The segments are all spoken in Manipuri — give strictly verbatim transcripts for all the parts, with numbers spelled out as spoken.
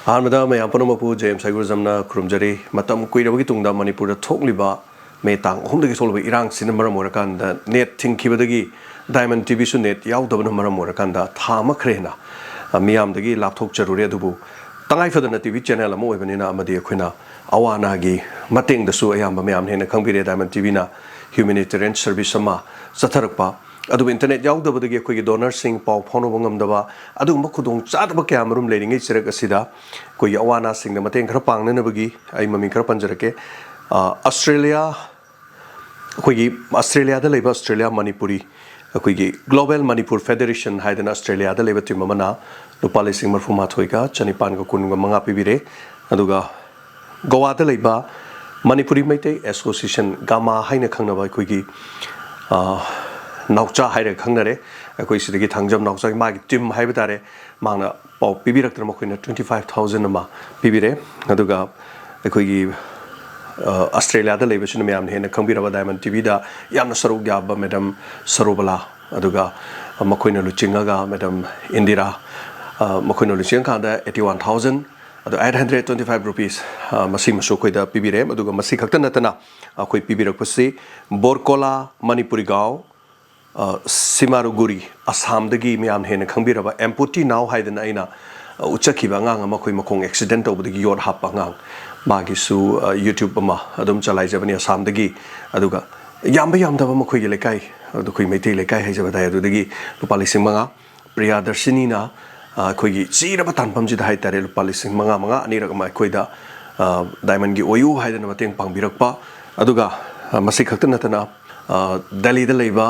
ꯑꯍꯥꯟꯕꯗ ꯃꯌꯥꯝ ꯄꯨꯝꯅꯃꯛꯄꯨ ꯖꯦ ꯑꯦꯝ ꯁꯥꯏꯒꯨꯔꯖꯝꯅ ꯈꯨꯔꯨꯝꯖꯔꯤ꯫ ꯃꯇꯝ ꯀꯨꯏꯔꯕꯒꯤ ꯇꯨꯡꯗ ꯃꯅꯤꯄꯨꯔꯗ ꯊꯣꯛꯂꯤꯕ ꯃꯦ ꯇꯥꯡ ꯑꯍꯨꯝꯗꯒꯤ ꯊꯣꯛꯂꯤꯕ ꯏꯔꯥꯡꯁꯤꯅ ꯃꯔꯝ ꯑꯣꯏꯔꯀꯥꯟꯗ ꯅꯦꯠ ꯊꯤꯡꯈꯤꯕꯗꯒꯤ ꯗꯥꯏꯃꯟ ꯇꯤꯚꯤꯁꯨ ꯅꯦꯠ ꯌꯥꯎꯗꯕꯅ ꯃꯔꯝ ꯑꯣꯏꯔꯀꯥꯟꯗ ꯊꯥ ꯑꯃ ꯈꯔ ꯍꯦꯟꯅ, ꯑ, ꯃꯤꯌꯥꯝꯗꯒꯤ ꯂꯥꯞꯊꯣꯛꯆꯔꯨꯔꯦ꯫ ꯑꯗꯨꯕꯨ ꯇꯉꯥꯏ ꯐꯗꯅ ꯇꯤꯚꯤ ꯆꯦꯅꯦꯜ ꯑꯃ ꯑꯣꯏꯕꯅꯤꯅ ꯑꯃꯗꯤ ꯑꯩꯈꯣꯏꯅ ꯑꯋꯥ ꯑꯅꯥꯒꯤ ꯃꯇꯦꯡꯗꯁꯨ ꯑꯌꯥꯝꯕ ꯃꯌꯥꯝꯅ ꯍꯦꯟꯅ ꯈꯪꯕꯤꯔꯦ꯫ ꯗꯥꯏꯃꯟ ꯇꯤꯚꯤꯅ ꯍ꯭ꯌꯨꯃꯦꯅꯤꯇꯦꯔꯤꯌꯟ ꯁꯔꯚꯤꯁ ꯑꯃ ꯆꯠꯊꯔꯛꯄ, ꯑꯗꯨꯕꯨ ꯏꯟꯇꯔꯅꯦꯠ ꯌꯥꯎꯗꯕꯗꯒꯤ ꯑꯩꯈꯣꯏꯒꯤ ꯗꯣꯅꯔꯁꯤꯡ ꯄꯥꯎ ꯐꯥꯎꯅꯕ ꯉꯝꯗꯕ, ꯑꯗꯨꯒꯨꯝꯕ ꯈꯨꯗꯣꯡꯆꯥꯗꯕ ꯀꯌꯥ ꯃꯔꯨꯝ ꯂꯩꯔꯤꯉꯩ ꯆꯩꯔꯛ ꯑꯁꯤꯗ ꯑꯩꯈꯣꯏꯒꯤ ꯑꯋꯥ ꯑꯅꯥꯁꯤꯡꯗ ꯃꯇꯦꯡ ꯈꯔ ꯄꯥꯡꯅꯅꯕꯒꯤ ꯑꯩ ꯃꯃꯤꯡ ꯈꯔ ꯄꯟꯖꯔꯛꯀꯦ꯫ ꯑ, ꯑꯁꯇ꯭ꯔꯦꯂꯤꯌꯥ, ꯑꯩꯈꯣꯏꯒꯤ ꯑꯁꯇ꯭ꯔꯦꯂꯤꯌꯥꯗ ꯂꯩꯕ ꯑꯁꯇ꯭ꯔꯦꯂꯤꯌꯥ ꯃꯅꯤꯄꯨꯔꯤ, ꯑꯩꯈꯣꯏꯒꯤ ꯒ꯭ꯂꯣꯕꯦꯜ ꯃꯅꯤꯄꯨꯔ ꯐꯦꯗꯦꯔꯦꯁꯟ ꯍꯥꯏꯗꯅ ꯑꯁꯇ꯭ꯔꯦꯂꯤꯌꯥꯗ ꯂꯩꯕ ꯇꯤꯝ ꯑꯃꯅ ꯂꯨꯄꯥ ꯂꯤꯁꯤꯡ ꯃꯔꯤꯐꯨ ꯃꯥꯊꯣꯏꯒ ꯆꯅꯤꯄꯥꯟꯒ ꯀꯨꯟꯒ ꯃꯉꯥ ꯄꯤꯕꯤꯔꯦ꯫ ꯑꯗꯨꯒ ꯒꯣꯋꯥꯗ ꯂꯩꯕ ꯃꯅꯤꯄꯨꯔꯤ ꯃꯩꯇꯩ ꯑꯦꯁꯣꯁꯤꯌꯦꯁꯟ, ꯒꯥꯃꯥ ꯍꯥꯏꯅ ꯈꯪꯅꯕ ꯑꯩꯈꯣꯏꯒꯤ, ꯑ, ꯅꯥꯎꯆꯥ ꯍꯥꯏꯔꯒ ꯈꯪꯅꯔꯦ, ꯑꯩꯈꯣꯏ ꯁꯤꯗꯒꯤ ꯊꯥꯡꯖꯝ ꯅꯥꯎꯆꯥ, ꯃꯥꯒꯤ ꯇꯤꯝ ꯍꯥꯏꯕ ꯇꯥꯔꯦ, ꯃꯥꯅ ꯄꯥꯎ ꯄꯤꯕꯤꯔꯛꯇꯅ ꯃꯈꯣꯏꯅ ꯇ꯭ꯋꯦꯟꯇꯤ ꯐꯥꯏꯚ ꯊꯥꯎꯖꯟ ꯑꯃ ꯄꯤꯕꯤꯔꯦ꯫ ꯑꯗꯨꯒ ꯑꯩꯈꯣꯏꯒꯤ, ꯑ, ꯑꯁꯇ꯭ꯔꯦꯂꯤꯌꯥꯗ ꯂꯩꯕꯁꯤꯅ ꯃꯌꯥꯝꯅ ꯍꯦꯟꯅ ꯈꯪꯕꯤꯔꯕ ꯗꯥꯏꯃꯟ ꯇꯤꯚꯤꯗ ꯌꯥꯝꯅ ꯁꯔꯨꯛ ꯌꯥꯕ ꯃꯦꯗꯥꯝ ꯁꯔꯣꯕꯂꯥ, ꯑꯗꯨꯒ ꯃꯈꯣꯏꯅ ꯂꯨꯆꯤꯡꯉꯒ ꯃꯦꯗꯥꯝ ꯏꯟꯗꯤꯔꯥ, ꯑ, ꯃꯈꯣꯏꯅ ꯂꯨꯆꯤꯡꯉꯀꯥꯟꯗ eighty one thousand, ꯑꯗꯣ eight hundred twenty five rupees, ꯑ, ꯃꯁꯤꯃꯁꯨ ꯑꯩꯈꯣꯏꯗ ꯄꯤꯕꯤꯔꯦ꯫ ꯑꯗꯨꯒ ꯃꯁꯤ ꯈꯛꯇ ꯅꯠꯇꯅ ꯑꯩꯈꯣꯏ ꯄꯤꯕꯤꯔꯛꯄꯁꯤ ꯕꯣꯔꯀꯣꯂꯥ ꯃꯅꯤꯄꯨꯔꯤ ꯒꯥꯎ, ꯑ, ꯁꯤꯃꯥꯔꯨꯒꯨꯔꯤ, ꯑꯁꯥꯝꯗꯒꯤ ꯃꯌꯥꯝꯅ ꯍꯦꯟꯅ ꯈꯪꯕꯤꯔꯕ ꯑꯦꯝꯄꯣꯇꯤ ꯅꯥꯎ ꯍꯥꯏꯗꯅ ꯑꯩꯅ, ꯑ, ꯎꯠꯆꯈꯤꯕ ꯑꯉꯥꯡ ꯑꯃ ꯑꯩꯈꯣꯏ ꯃꯈꯣꯡ ꯑꯦꯛꯁꯤꯗꯦꯟ ꯇꯧꯕꯗꯒꯤ ꯌꯣꯠ ꯍꯥꯞꯄ ꯑꯉꯥꯡ, ꯃꯥꯒꯤꯁꯨ, ꯑ, YouTube ꯑꯃ ꯑꯗꯨꯝ ꯆꯂꯥꯏꯖꯕꯅꯤ ꯑꯁꯥꯝꯗꯒꯤ꯫ ꯑꯗꯨꯒ ꯌꯥꯝꯕ ꯌꯥꯝꯗꯕ ꯃꯈꯣꯏꯒꯤ ꯂꯩꯀꯥꯏ, ꯑꯗꯨ ꯑꯩꯈꯣꯏ ꯃꯩꯇꯩ ꯂꯩꯀꯥꯏ ꯍꯥꯏꯖꯕ ꯇꯥꯏ, ꯑꯗꯨꯗꯒꯤ ꯂꯨꯄꯥ ꯂꯤꯁꯤꯡ ꯃꯉꯥ꯫ ꯄ꯭ꯔꯤꯌꯥꯗꯔꯁꯤꯅꯤꯅ, ꯑ, ꯑꯩꯈꯣꯏꯒꯤ ꯆꯤꯔꯕ ꯇꯥꯟꯐꯝꯁꯤꯗ ꯍꯥꯏꯇꯥꯔꯦ, ꯂꯨꯄꯥ ꯂꯤꯁꯤꯡ ꯃꯉꯥ ꯃꯉꯥ ꯑꯅꯤꯔꯛ ꯑꯃ ꯑꯩꯈꯣꯏꯗ, ꯑ, ꯗꯥꯏꯃꯟꯒꯤ ꯑꯣꯏꯌꯨ ꯍꯥꯏꯗꯅ ꯃꯇꯦꯡ ꯄꯥꯡꯕꯤꯔꯛꯄ꯫ ꯑꯗꯨꯒ, ꯑ, ꯃꯁꯤ ꯈꯛꯇ ꯅꯠꯇꯅ, ꯑ, ꯗꯦꯜꯂꯤꯗ ꯂꯩꯕ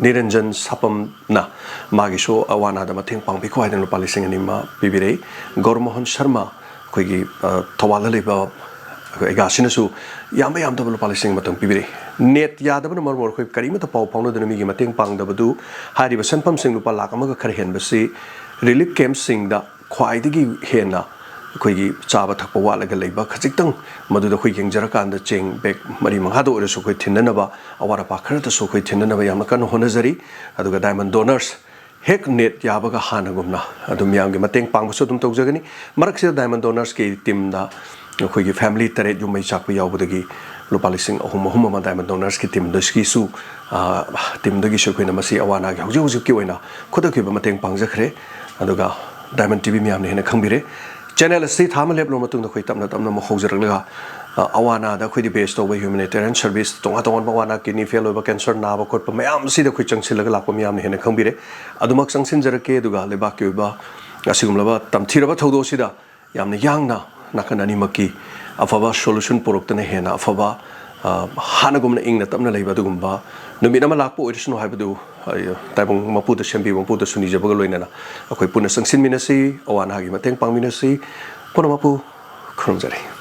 ꯅꯤꯔꯟꯖꯟ ꯁꯥꯄꯝꯅ ꯃꯥꯒꯤꯁꯨ ꯑꯋꯥ ꯑꯅꯥꯗ ꯃꯇꯦꯡ ꯄꯥꯡꯕꯤꯈꯣ ꯍꯥꯏꯗꯅ ꯂꯨꯄꯥ ꯂꯤꯁꯤꯡ ꯑꯅꯤ ꯑꯃ ꯄꯤꯕꯤꯔꯛꯏ꯫ ꯒꯧꯔꯃꯣꯍꯟ ꯁꯔꯃ, ꯑꯩꯈꯣꯏꯒꯤ, ꯑ, ꯊꯧꯕꯥꯜꯗ ꯂꯩꯕ ꯑꯩꯈꯣꯏ ꯑꯦꯒꯥꯁꯤꯅꯁꯨ ꯌꯥꯝꯕ ꯌꯥꯝꯗꯕ ꯂꯨꯄꯥ ꯂꯤꯁꯤꯡ ꯑꯃꯇꯪ ꯄꯤꯕꯤꯔꯛꯏ꯫ ꯅꯦꯠ ꯌꯥꯗꯕꯅ ꯃꯔꯝ ꯑꯣꯏꯔꯒ ꯑꯩꯈꯣꯏ ꯀꯔꯤꯃꯠꯇ ꯄꯥꯎ ꯐꯥꯎꯅꯗꯅ ꯃꯤꯒꯤ ꯃꯇꯦꯡ ꯄꯥꯡꯗꯕꯗꯨ ꯍꯥꯏꯔꯤꯕ ꯁꯦꯟꯐꯝꯁꯤꯡ ꯂꯨꯄꯥ ꯂꯥꯈ ꯑꯃꯒ ꯈꯔ ꯍꯦꯟꯕꯁꯤ ꯔꯤꯂꯤꯐ ꯀꯦꯝꯞꯁꯤꯡꯗ ꯈ꯭ꯋꯥꯏꯗꯒꯤ ꯍꯦꯟꯅ ꯑꯩꯈꯣꯏꯒꯤ ꯆꯥꯕ ꯊꯛꯄ ꯋꯥꯠꯂꯒ ꯂꯩꯕ ꯈꯖꯤꯛꯇꯪ, ꯃꯗꯨꯗ ꯑꯩꯈꯣꯏ ꯌꯦꯡꯖꯔꯀꯥꯟꯗ ꯆꯦꯡ ꯕꯦꯒ ꯃꯔꯤ ꯃꯉꯥꯗ ꯑꯣꯏꯔꯁꯨ ꯑꯩꯈꯣꯏ ꯊꯤꯟꯅꯅꯕ, ꯑꯋꯥꯠ ꯑꯄꯥ ꯈꯔꯗꯁꯨ ꯑꯩꯈꯣꯏ ꯊꯤꯟꯅꯅꯕ ꯌꯥꯝꯅ ꯀꯟꯅ ꯍꯣꯠꯅꯖꯔꯤ꯫ ꯑꯗꯨꯒ ꯗꯥꯏꯃꯟ ꯗꯣꯅꯔꯁ ꯍꯦꯛ ꯅꯦꯠ ꯌꯥꯕꯒ ꯍꯥꯟꯅꯒꯨꯝꯅ ꯑꯗꯨꯝ ꯃꯌꯥꯝꯒꯤ ꯃꯇꯦꯡ ꯄꯥꯡꯕꯁꯨ ꯑꯗꯨꯝ ꯇꯧꯖꯒꯅꯤ꯫ ꯃꯔꯛꯁꯤꯗ Diamond Donors ꯀꯤ team ꯗ ꯑꯩꯈꯣꯏꯒꯤ family ꯇꯔꯦꯠ ꯌꯨꯝ ꯃꯩ ꯆꯥꯛꯄ ꯌꯥꯎꯕꯗꯒꯤ ꯂꯨꯄꯥ ꯂꯤꯁꯤꯡ ꯑꯍꯨꯝ, ꯑꯍꯨꯝ ꯑꯃ Diamond Donors ꯀꯤ team ꯗꯒꯤꯁꯨ, ꯑ, team ꯗꯒꯤꯁꯨ ꯑꯩꯈꯣꯏꯅ ꯃꯁꯤ ꯑꯋꯥ ꯑꯅꯥꯒꯤ ꯍꯧꯖꯤꯛ ꯍꯧꯖꯤꯛꯀꯤ ꯑꯣꯏꯅ ꯈꯨꯗꯛꯀꯤ ꯑꯣꯏꯕ ꯃꯇꯦꯡ ꯄꯥꯡꯖꯈ꯭ꯔꯦ꯫ ꯑꯗꯨꯒ Diamond T V ꯃꯌꯥꯝꯅ ꯍꯦꯟꯅ ꯈꯪꯕꯤꯔꯦ꯫ Channel ꯑꯁꯤ ꯊꯥ ꯑꯃ ꯂꯦꯞꯂꯕ ꯃꯇꯨꯡꯗ ꯑꯩꯈꯣꯏ ꯇꯞꯅ ꯇꯞꯅ ꯑꯃꯨꯛ ꯍꯧꯖꯔꯛꯂꯒ, ꯑ, ꯑꯋꯥ ꯑꯅꯥꯗ ꯑꯩꯈꯣꯏꯗꯤ base ꯇꯧꯕ humanitarian service, ꯇꯣꯉꯥꯟ ꯇꯣꯉꯥꯟꯕ ꯑꯋꯥ ꯑꯅꯥ, kidney fail ꯑꯣꯏꯕ, cancer ꯅꯥꯕ ꯈꯣꯠꯄ ꯃꯌꯥꯝꯁꯤꯗ ꯑꯩꯈꯣꯏ ꯆꯪꯁꯤꯜꯂꯒ ꯂꯥꯛꯄ ꯃꯌꯥꯝꯅ ꯍꯦꯟꯅ ꯈꯪꯕꯤꯔꯦ꯫ ꯑꯗꯨꯃꯛ ꯆꯪꯁꯤꯟꯖꯔꯛꯀꯦ꯫ ꯑꯗꯨꯒ ꯂꯩꯕꯥꯛꯀꯤ ꯑꯣꯏꯕ ꯑꯁꯤꯒꯨꯝꯂꯕ ꯇꯝꯊꯤꯔꯕ ꯊꯧꯗꯣꯛ ꯑꯁꯤꯗ ꯌꯥꯝꯅ ꯌꯥꯡꯅ ꯅꯥꯀꯟ ꯑꯅꯤꯃꯛꯀꯤ ꯑꯐꯕ solution ꯄꯨꯔꯛꯇꯨꯅ ꯍꯦꯟꯅ ꯑꯐꯕ, ꯑ, ꯍꯥꯟꯅꯒꯨꯝꯅ ꯏꯪꯅ ꯇꯞꯅ ꯂꯩꯕ ꯑꯗꯨꯒꯨꯝꯕ ꯅꯨꯃꯤꯠ ꯑꯃ ꯂꯥꯛꯄ ꯑꯣꯏꯔꯁꯅꯨ ꯍꯥꯏꯕꯗꯨ, ꯑ, ꯇꯥꯏꯕꯪ ꯃꯄꯨꯗ ꯁꯦꯝꯕꯤꯕ ꯃꯄꯨꯗꯁꯨ ꯅꯤꯖꯕꯒ ꯂꯣꯏꯅꯅ ꯑꯩꯈꯣꯏ ꯄꯨꯟꯅ ꯆꯪꯁꯤꯟꯃꯤꯟꯅꯁꯤ, ꯑꯋꯥ ꯑꯅꯥꯒꯤ ꯃꯇꯦꯡ ꯄꯥꯡꯃꯤꯟꯅꯁꯤ꯫ ꯄꯨꯝꯅꯃꯛꯄꯨ ꯈꯨꯔꯨꯝꯖꯔꯤ꯫